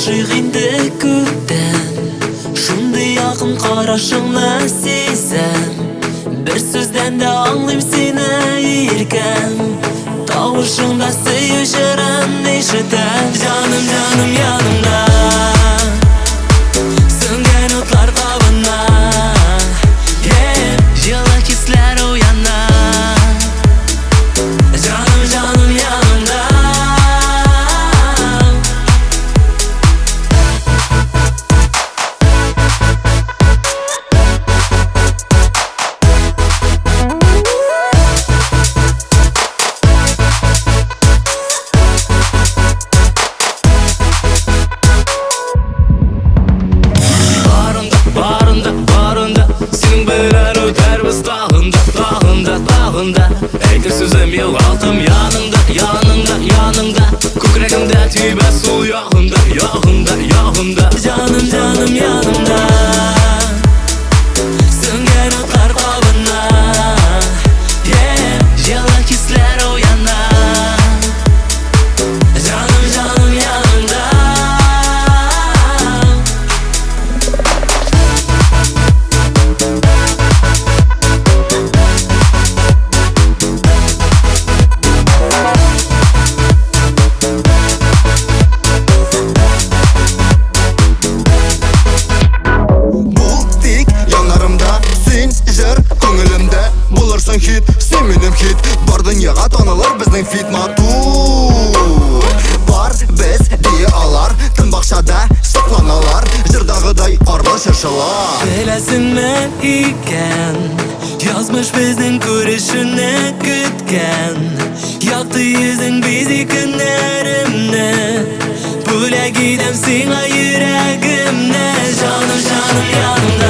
Гашыйк инде күптән. Шундый якын карашыңны сизәм. Бер сүздән дә аңлыйм сине, иркәм. Тавышыңда сөю җырын ишетәм. Җаным, җаным янымда. Сүнгән утлар кабына. Yeah, җылы хисләр уяна. Җаным, җаным янымда. Барында, барында, барында Синең белән үтәрбез тагын да, тагын да, тагын да. Әйтер сүзем югалтым яныңда, яныңда, яныңда. Күкрәгемдә тибә сул ягында, ягында, ягында. Җаным, җаным янымда. Сүнгән утлар кабына. Yeah, җылы хисләр уяна. Җаным, җаным янымда. Бул тик яннарымда, син җыр күңелемдә. Булырсың хит, син минем хит. Бар дөньяга танылыр безнең фит. Матур бар без дия алар. Тын бакчада сокланалар. Җырдагыдай карлы чыршылар. Беләсеңме икән, язмыш безнең күрешүне көткән. Якты йөзең бизи көннәремне. Бүләк итәм сиңа йөрәгемне. Җаным, җаным янымда.